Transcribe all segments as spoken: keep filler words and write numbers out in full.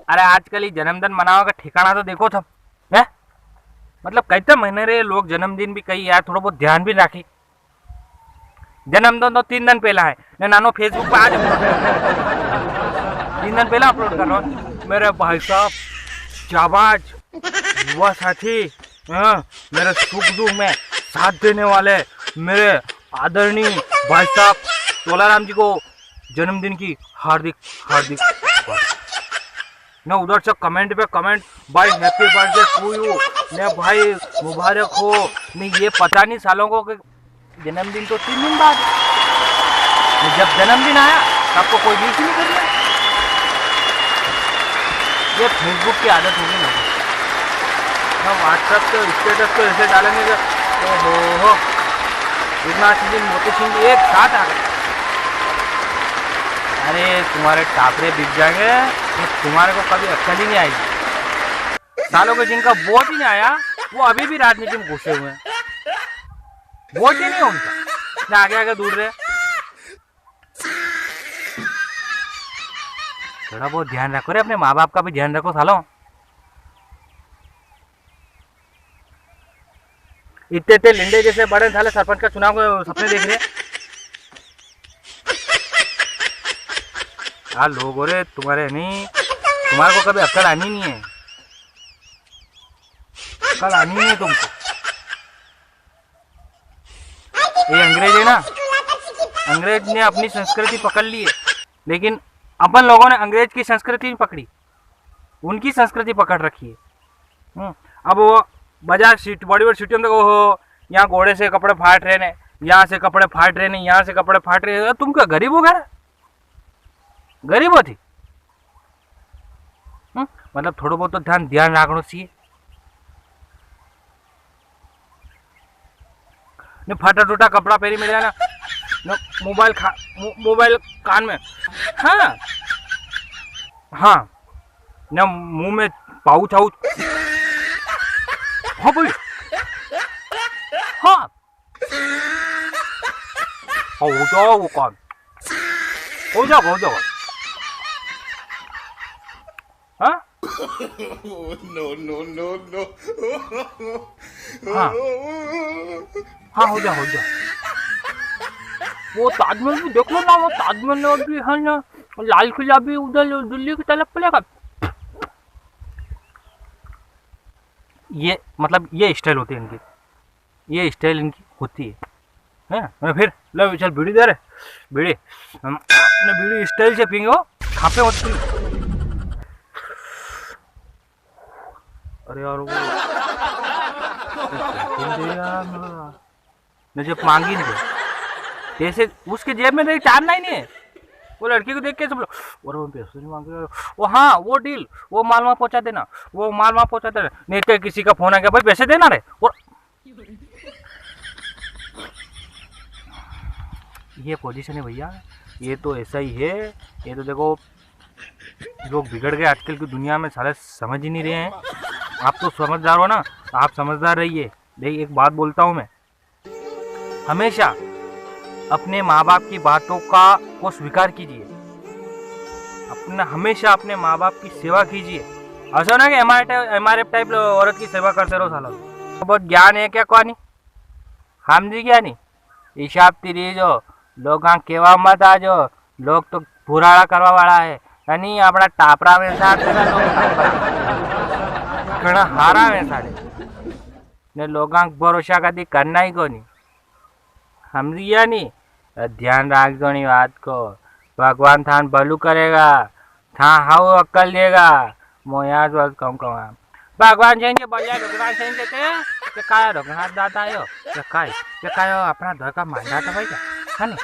अरे आजकल ये जन्मदिन मनावा का ठिकाना तो देखो थम, हैं? मतलब कई तो महीने रे लोग जन्मदिन भी कई यार, थोड़ो बहुत ध्यान भी राखी। जन्मदिन तो तीन दिन पहला है, ने नानो Facebook पे आज upload कर रहा हूँ। तीन दिन पहला upload कर रहा हूँ। मेरे भाई साहब, जाबाज, युवा साथी, हाँ, मेरे सुख दुख में साथ देने वाले मेरे आदरणीय भाई साहब तोलाराम जी को जन्मदिन की हार्दिक, हार्दिक बधाई। ने उधर से comment पे comment, "भाई, happy birthday to you", ने "भाई, मुबारक हो", ने ये पता नहीं सालों को कि जन्मदिन तो तीन दिन बाद। ने जब जन्मदिन आया, तब तो कोई wish नहीं कर रहा। ये Facebook की आदत होगी ना। ना WhatsApp पे status तो ऐसे डालेंगे कि ओहो हो, इतना दिन मोती सिंह एक साथ आ गए। अरे, तुम्हारे टापरे बिक जाएंगे, तुम्हारे को कभी अक्कल ही नहीं आएगी। सालों के जिनका वोट ही नहीं आया, वो अभी भी राजनीति में घुसे हुए हैं। वोट ही नहीं है उनका, ना आगे आगे दूर रहे। थोड़ा बहुत ध्यान रखो रे, अपने माँ बाप का भी ध्यान रखो सालो। इतने इतने लिंडे जैसे बड़े साले सरपंच का चुनाव को सपने देख रहे। हाँ लोग हो रे तुम्हारे नहीं, तुम्हारे को कभी अक्ल आनी नहीं है, अक्ल आनी नहीं है तुमको। ये अंग्रेज है ना, अंग्रेज ने अपनी संस्कृति पकड़ ली है, लेकिन अपन लोगों ने अंग्रेज की संस्कृति नहीं पकड़ी, उनकी संस्कृति पकड़ रखी है। हम्म, अब वो बाजार सिटी, बड़ी बड़ी सिटियों में देखो, हो, यहाँ घोड़े से कपड़े फाट रहे ने, यहाँ से कपड़े फाट रहे ने, यहाँ से कपड़े फाट रहे हैं। तुम क्या गरीब हो गया? गरीब हो थी? हम्म? मतलब थोड़ो बहुत तो ध्यान, ध्यान रखनो चाहिए। ने फाटा टूटा कपड़ा पहरी मिले ना, ने मोबाइल खा-, मो-, मोबाइल कान में। हाँ। हाँ। ने मुंह में पाउच आउच। हाँ भाई। हाँ। हाँ, हो जाओ वो काम। हो जाओ, हो जाओ। हाँ? No, no, no, no। हाँ। हाँ, हो जा, हो जा। वो ताजमहल भी देख लो ना, वो ताजमहल भी है ना, लाल किला भी उधर दिल्ली की तरफ पड़ेगा। ये, मतलब, ये स्टाइल होती है इनकी, ये स्टाइल इनकी होती है। हैं? मैं फिर, ले चल, बीड़ी दे रे, बीड़ी। हम अपने बीड़ी स्टाइल से पियेंगे, वो खापे मत पी। अरे यार, वो, दे यार, मैं जब मांगी नहीं, जैसे उसके जेब में नहीं, चार ना ही नहीं है। वो लड़की को देख के सब लोग, "और वो पैसे नहीं मांगे।" वो, हाँ, वो डील, वो माल वहाँ पहुँचा देना, वो माल वहाँ पहुँचा देना। नहीं तो किसी का फोन आ गया, "भाई, पैसे देना रे।" और ये पोजीशन है भैया, ये तो ऐसा ही है। ये तो देखो, लोग बिगड़ गए आजकल की दुनिया में, साले समझ ही नहीं रहे हैं। आप तो समझदार हो ना, आप समझदार रहिए। देख, एक बात बोलता हूँ मैं, हमेशा अपने माँ बाप की बातों का, को स्वीकार कीजिए। अपना, हमेशा अपने माँ बाप की सेवा कीजिए। ऐसा ना कि एमआरएफ टाइप औरत की सेवा करते रहो साला। बहुत ज्ञान है क्या कोनी? समझी क्या नहीं? हिसाब ती रीजो, लोगां केवा मत आजो, लोग तो पुराड़ा करवा वाला है। नहीं, अपना टापरा में साथ देना लोग टापरा। घणा हारा में सारे। ने लोगां भरोसा कदी करना ही कोनी। समझी गया नी? ध्यान राखजो नी बात को। भगवान थान भलू करेगा, थां हाउ अक्कल देगा। मो याद बात कहूँ कहूँ। भगवान जी ने बोलिया, रघुनाथ सिंह जी के, के कायो रघुनाथ दादा आयो, के काय, के कायो अपना घर का मांडा तो भाई, है नी?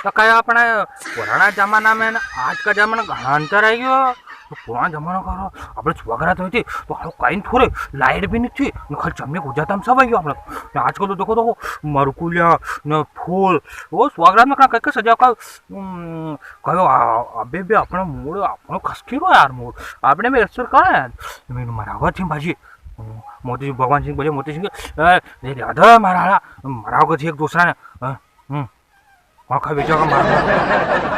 तो कायो अपना पुराना जमाना में ना आज का जमाना घणा अंतर आ गयो। तो पुराना जमाना का रो, अपने सुहागरात हुई थी, तो हाउ काई थोड़े, लाइट भी नहीं थी, न खाली चमने को जाता हम सब आई गयो अपना। ने आजकल तो देखो, देखो, मरकुलिया, न फूल, वो सुहागरात में कहाँ, कहाँ सजा का, हम्म, कहो, आ, अबे भी अपना मूड, अपना खसकी रो यार मूड। आपने में असर कहाँ है? मैंने मरावा थी बाजी। मोती जी, भगवान सिंह बोले, मोती सिंह के, "ए, दे दे, आधा मारा, मरावा थी एक दूसरा ने।" हाँ, हम्म। आखा बेचा का मारा।